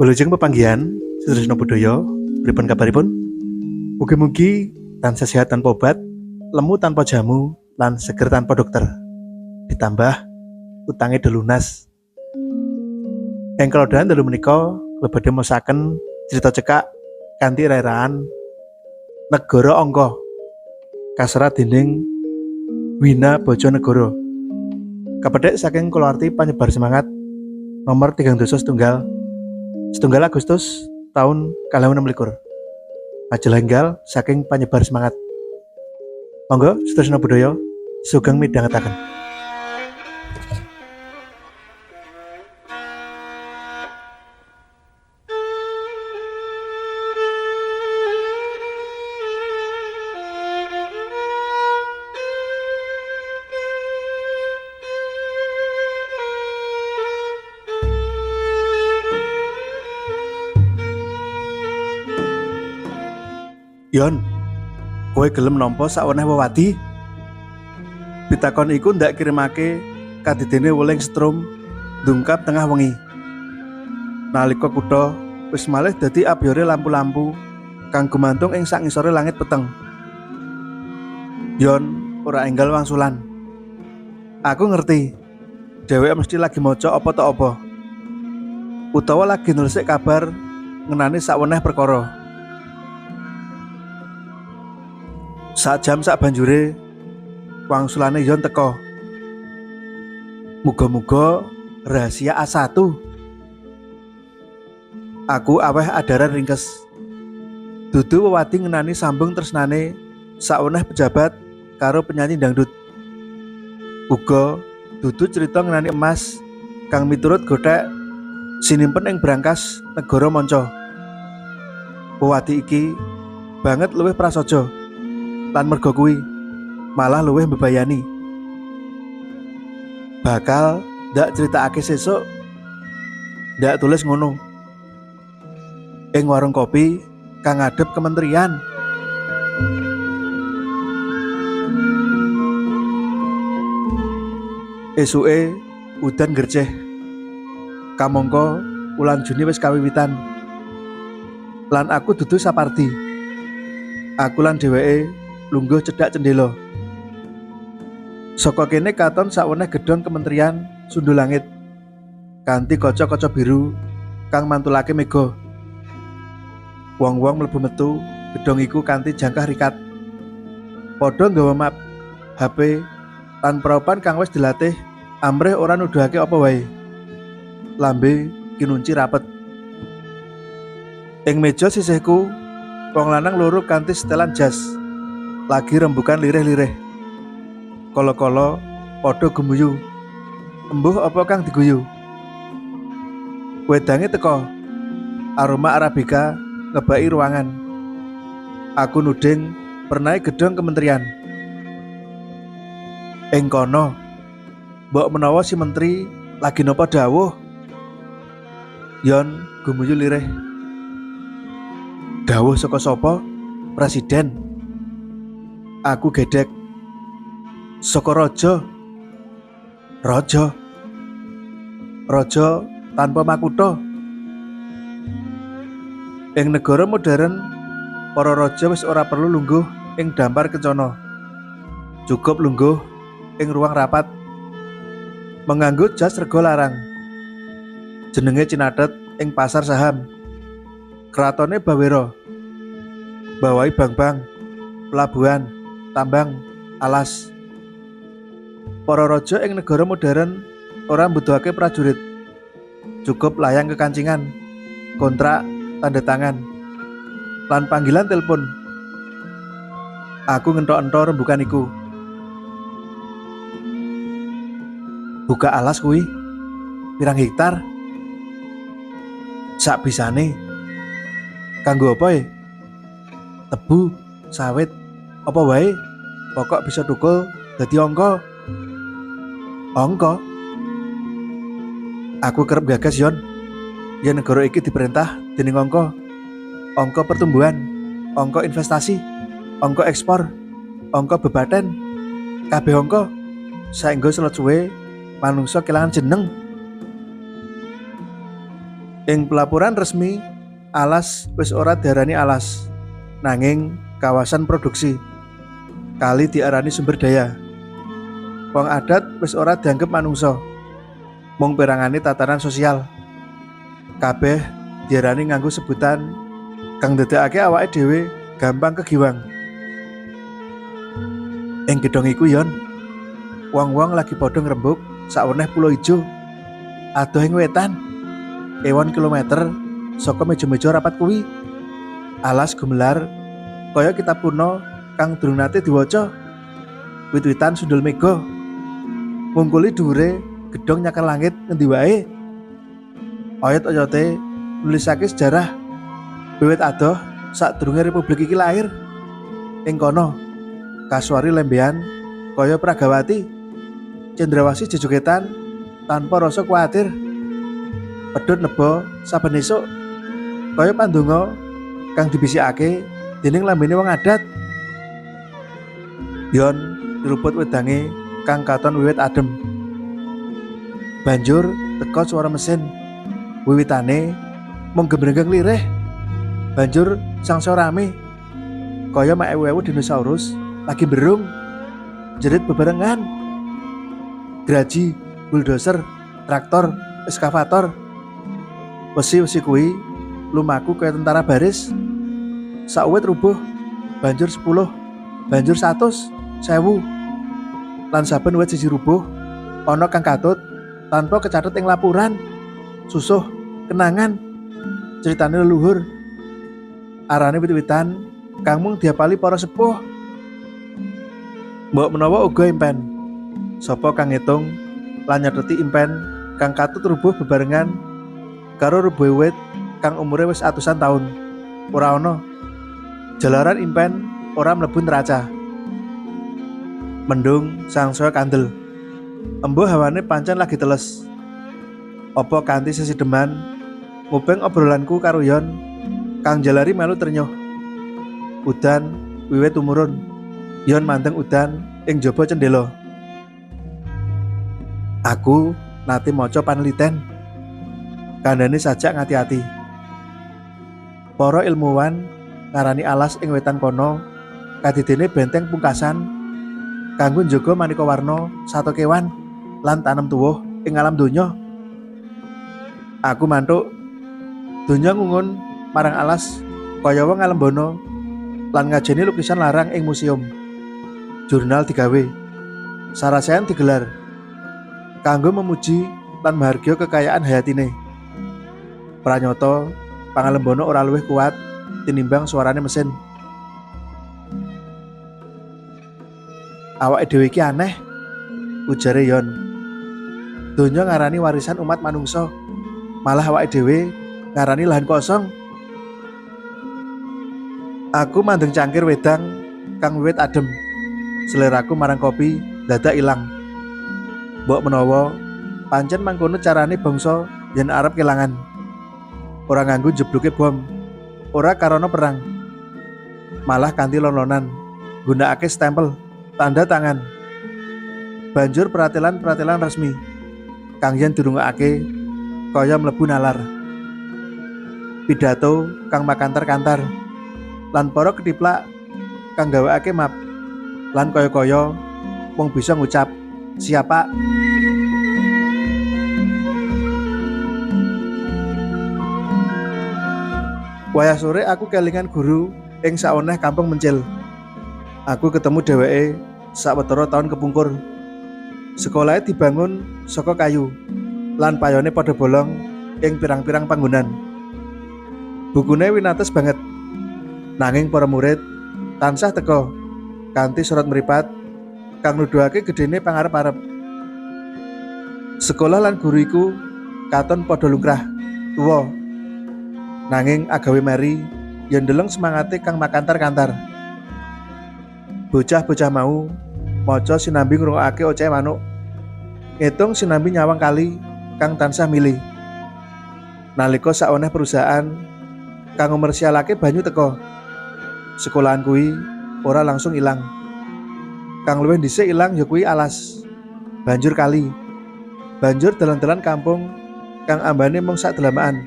Wilujeng pepanggihan Sutrisno Budaya, pripun kabaripun? Mugi-mugi tansah sehat tanpa obat, lemu tanpa jamu, lan seger tanpa dokter. Ditambah utange lunas. Ing kalodhangan dalu menika kula badhe maosaken cerita cekak kanthi reraan Negara Angka kaserat dening Wina Bojonegoro. Kapedhek saking kulawarti Panyebar Semangat nomor 3 setunggal Agustus tahun 2026. Majalah enggal saking Panyebar Semangat. Monggo Sutrisno Budaya sugeng midhangetaken. Yon, kowe gelem nampa saweneh wewadi? Pitakon iku ndak kirimake kadidene weling setrum ndungkap tengah wengi. Nalika kutha wis malih dadi abyore lampu-lampu kang gumantung ing sak ngisore langit peteng. Yon ora enggal wangsulan. Aku ngerti, dheweke mesti lagi maca apa ta apa. Utawa lagi nelisik kabar ngenani saweneh perkara. Sak jam sak banjure wangsulane Yon teka. Muga-muga rahasia A1. Aku aweh adaran ringkes. Dudu wewadi ngenani sambung tresnane saweneh pejabat karo penyanyi dangdut. Uga dudu cerita ngenani emas kang miturut gothek sinimpen ing brangkas negara manca. Wewadi iki banget luwih prasaja. Lan merga kuwi malah luwih mbebayani. Bakal ndak critakake sesuk, ndak tulis ngono. Ing warung kopi kang ngadhep kementerian. Esuke udan gerceh. Kamangka wulan Juni wis kawiwitan. Lan aku dudu sapardi. Aku lan dheweke lungguh cedhak cendela. Saka kene katon saweneh gedhong kementerian sundul langit kanthi kaca-kaca biru kang mantulake mega. Wong-wong mlebu metu gedhong iku kanthi jangkah rikat. Padha nggawa map, HP, lan praupan kang wis dilatih amrih ora nuduhake apa wae. Lambe kinunci rapet. Ing meja sisihku, wong lanang loro kanthi setelan jas lagi rembukan lirih-lirih. Kala-kala padha gemuyu. Embuh apa kang diguyu? Wedange teka. Aroma arabika ngebaki ruangan. Aku nuding pernahe gedhong kementerian. Ing kono, mbok menawa si menteri lagi napa dawuh. Yon gumuyu lirih. Dawuh saka sapa? Presiden. Aku gedhek. Saka raja. Raja. Raja tanpa makutha. Ing negara modern, para raja wis ora perlu lungguh ing dampar kencana. Cukup lungguh ing ruang rapat. Menganggo jas rega larang. Jenenge cinathet ing pasar saham. Kratone bawera. Bawahi bank-bank, pelabuhan, tambang, alas. Para raja ing negara modern ora mbutuhake prajurit. Cukup layang kekancingan, kontrak, tanda tangan, lan panggilan telepon. Aku ngentok-entok rembukan iku. Buka alas kuwi, pirang hektar? Sak bisane. Kanggo apa e? Tebu, sawit, apa wae? Pokok bisa tukul dadi angka. Angka. Aku kerep gagas Yon. Yen negara iki diperintah dening angka. Angka pertumbuhan, angka investasi, angka ekspor, angka bebaten, kabeh angka. Saengga selot suwe manungsa kelangan jeneng. Ing pelaporan resmi, alas wis ora diarani alas, nanging kawasan produksi. Kali diarani sumber daya. Wong adat wis ora dianggep manungsa. Mung perangane tatanan sosial. Kabeh diarani nganggo sebutan kang ndadekake awake dhewe gampang kegiwang. Ing gedhong iku, Yon, wong-wong lagi padha ngrembug saweneh pulo ijo. Adoh ing wetan. Ewon kilometer saka meja-meja rapat kuwi. Alas gumelar kaya kitab kuno kang durung nate diwaca. Wit-witan sundul mega. Ngungkuli dhuwure gedhong nyakar langit ngendi wae. Oyot-oyote nulisake sejarah wiwit adoh sadurunge republik iki lahir. Ing kono kasuari lembean kaya pragawati. Cendrawasih jejogetan tanpa rasa kuwatir. Pedhot neba saben esuk kaya pandonga kang dibisikake dening lambene wong adat. Yon nyeruput wedange kang katon wiwit adem. Banjur teka suara mesin. Wiwitane mung gembrenggeng lirih. Banjur sangsaya rame. Kaya maewu-ewu dinosaurus lagi berung jerit bebarengan. Graji, bulldozer, traktor, eskavator. Wesi-wesi kuwi lumaku kaya tentara baris. Sakwit rubuh, banjur 10, banjur 100, 1000. Lan saben wit siji rubuh, ana kang katut tanpa kecatet ing laporan. Susuh, kenangan, ceritane leluhur. Arane wit-witan kang mung diapali para sepuh. Mbok menawa uga impen. Sapa kang ngitung lan nyateti impen kang katut rubuh bebarengan karo rubuhe wit kang umure wis atusan taun. Ora ana. Jalaran impen ora mlebu neraca. Mendung sangsaya kandel. Embuh hawane pancen lagi teles. Apa kanthi sesideman nguping obrolanku karo Yon kang jalari melu trenyuh. Udan wiwit tumurun. Yon mandeng udan ing jaba cendela. Aku nate maca paneliten. Kandhane sajak ngati-ati. Para ilmuwan ngarani alas ing wetan kono kadidene benteng pungkasan kanggo njaga maneka warna sato kewan lan tanem tuwuh ing alam donya. Aku mantuk donya ngungun marang alas kaya wong ngalembana lan ngajeni lukisan larang ing museum. Jurnal digawe, sarasehan digelar kanggo memuji lan menghargai kekayaan hayatine. Pranyata pangalembana ora luwih kuat tinimbang suarane mesin. Awake dhewe iki aneh, ujare Yon. Donya ngarani warisan umat manungsa, malah awake dhewe ngarani lahan kosong. Aku mandeng cangkir wedang kang wiwit adem. Seleraku marang kopi dadak ilang. Mbok menawa pancen mangkono carane bangsa yen arep kelangan. Ora nganggo jebluke bom, ora karana perang. Malah kanthi lon-lonan, nggunakake stempel, tanda tangan. Banjur peratelan-peratelan resmi kang yen dirungokake kaya mlebu nalar. Pidato kang makantar-kantar lan para ketiplak kang gawekake map lan kaya-kaya wong bisa ngucap siap Pak. Wayah sore aku kelingan guru ing saweneh kampung mencil. Aku ketemu dheweke sawetara taun kepungkur. Sekolahe dibangun saka kayu lan payone padha bolong ing pirang-pirang panggonan. Bukune winates banget. Nanging para murid tansah teka kanthi sorot mripat kang nuduhake gedene pangarep-arep. Sekolah lan guru iku katon padha lungkrah, tuwa. Nanging agawe meri yen ndeleng semangate kang makantar-kantar. Bocah-bocah mau maca sinambi ngrungokake ocehe manuk. Ngitung sinambi nyawang kali kang tansah mili. Nalika saweneh perusahaan kang ngomersialake banyu teka, sekolahan kuwi ora langsung ilang. Kang luwih dhisik ilang ya kuwi alas, banjur kali, banjur dalan-dalan kampung kang ambane mung sak dlamakan.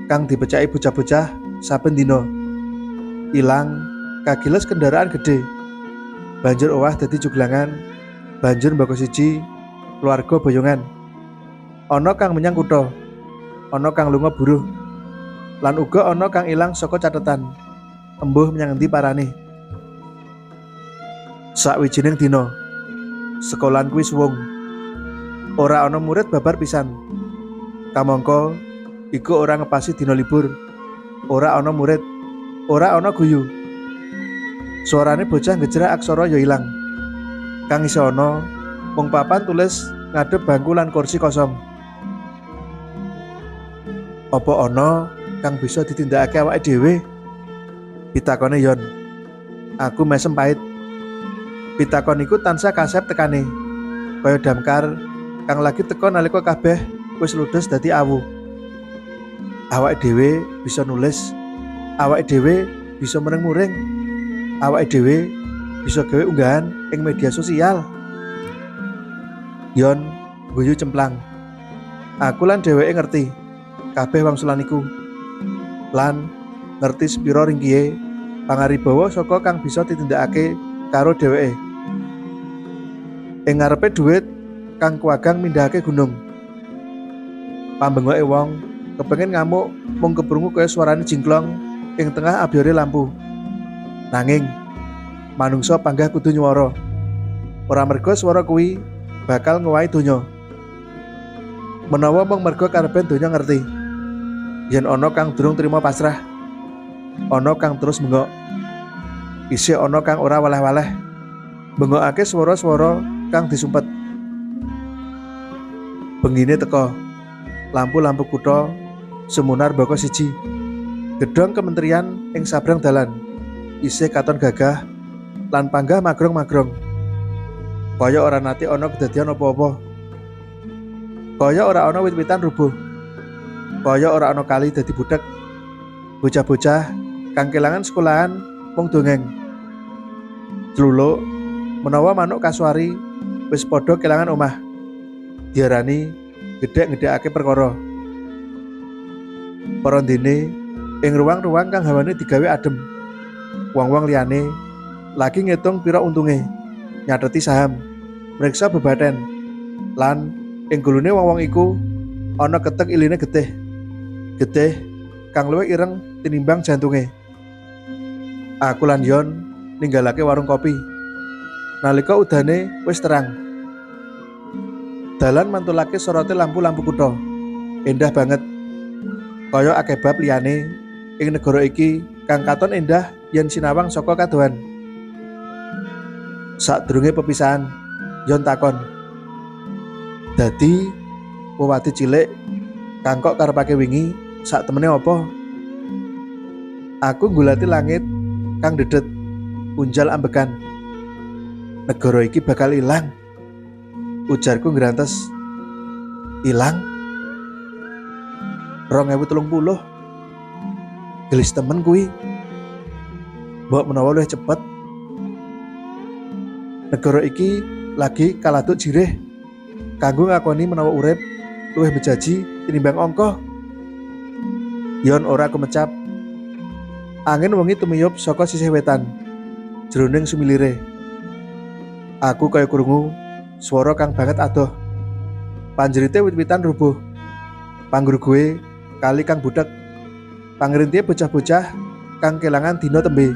kang dipecaki bocah-bocah saben dina. Ilang kagiles kendaraan gede. Banjur owah dadi juglangan, banjur mbaka siji keluarga boyongan. Ana kang menyang kutha, ana kang lunga buruh, lan uga ana kang ilang saka catetan. Embuh menyang endi parane. Sawijining dina, sekolahan kuwi suwung. Ora ana murid babar pisan. Kamangka iku ora ngepasi dina libur. Ora ana murid, ora ana guyu. Suarane bocah ngejrah aksara ya ilang. Kang isih ana mung papan tulis ngadhep bangku lan kursi kosong. Apa ana kang bisa ditindakake awake dhewe? Pitakone Yon. Aku mesem pait. Pitakon iku tansah kasep tekane. Kaya damkar kang lagi teka nalika kabeh wis ludes dadi awu. Awake dhewe bisa nulis, awake dhewe bisa muring-muring, awake dhewe bisa gawe unggahan ing media sosial. Yon guyu cemplang. Aku lan dheweke ngerti kabeh wangsulan iku. Lan ngerti sepira ringkihe pangaribawa saka kang bisa ditindakake karo dheweke. Ing ngarepe dhuwit kang kuwagang mindhahake gunung. Pambengoke wong kepengin ngamuk mung keprungu kaya suarane jingklong ing tengah abyore lampu. Nanging manungsa panggah kudu nyuwara. Ora merga swara kuwi bakal ngowahi donya. Menawa mung merga karepen donya ngerti. Yen ana kang durung trima pasrah, ana kang terus bengok. Isih ana kang ora waleh-waleh. Bengokake swara-swara kang disumpet. Bengine teka. Lampu-lampu kutha sumunar mbaka siji. Gedhong kementerian ing sabrang dalan isih katon gagah lan panggah magrong-magrong. Kaya ora nate ana kedadian apa-apa. Kaya ora ana wit-witan rubuh. Kaya ora ana kali dadi buthek. Bocah-bocah kang kelangan sekolahan mung dongeng. Celuluk menawa manuk kasuari wis padha kelangan omah. Diarani gedhek-gedhekake perkara. Para ndene ing ruang-ruang kang hawane digawe adem. Wong-wong liyane lagi ngitung pira untunge, nyateti saham, mriksa bebaten. Lan ing gulune wong-wong iku ana ketek iline getih. Getih kang luwih ireng tinimbang jantunge. Aku lan Yon ninggalake warung kopi. Nalika udane wis terang. Dalan mantulake sorote lampu-lampu kutha. Endah banget. Kaya akeh bab liyane ing negara iki kang katon endah yen sinawang saka kadohan. Sadurunge pepisahan, Yon takon. Dadi wewadi cilik kang kok karepake wingi sak temene apa? Aku nggulati langit kang dedet unjal ambekan. Negara iki bakal ilang. Ujarku ngrantes. Ilang? 2030. Gelis temen kuwi. Mbok menawa luwih cepet. Negara iki lagi kaladuk jirih. Kanggo ngakoni menawa urip luwih bejaji tinimbang angka. Yon ora kumecap. Angin wengi tumiyup saka sisih wetan. Jroning sumilire. Aku kaya krungu swara kang banget adoh. Panjerite wit-witan rubuh. Pangruguhe kali kang buthek. Pangrintih bocah-bocah kang kelangan dina tembe.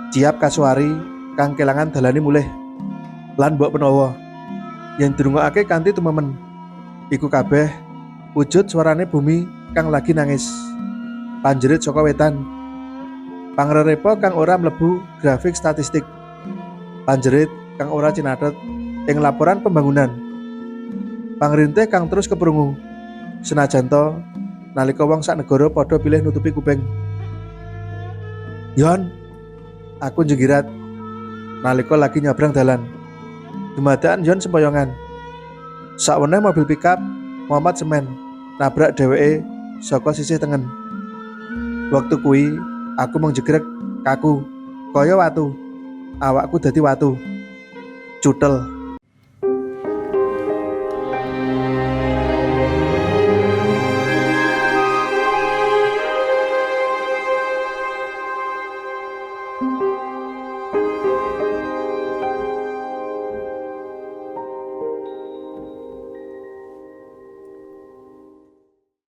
Ciap kasuari kang kelangan dalane mulih. Lan mbok menawa yen dirungokake kanthi tumemen, iku kabeh wujud suarane bumi kang lagi nangis. Panjerit saka wetan. Pangrerepa kang ora mlebu grafik statistik. Panjerit kang ora cinathet ing laporan pembangunan. Pangrintih kang terus keprungu. Senajan to nalika wong sak negara padha pilih nutupi kuping. Yon, aku jenggirat nalika lagi nyabrang dalan. Dumadakan Yon sempoyongan. Sakwene mobil pickup Muhammad Semen nabrak dheweke saka sisih tengen. Wektu kuwi aku mung jegrek kaku kaya watu. Awakku dadi watu. Cutel.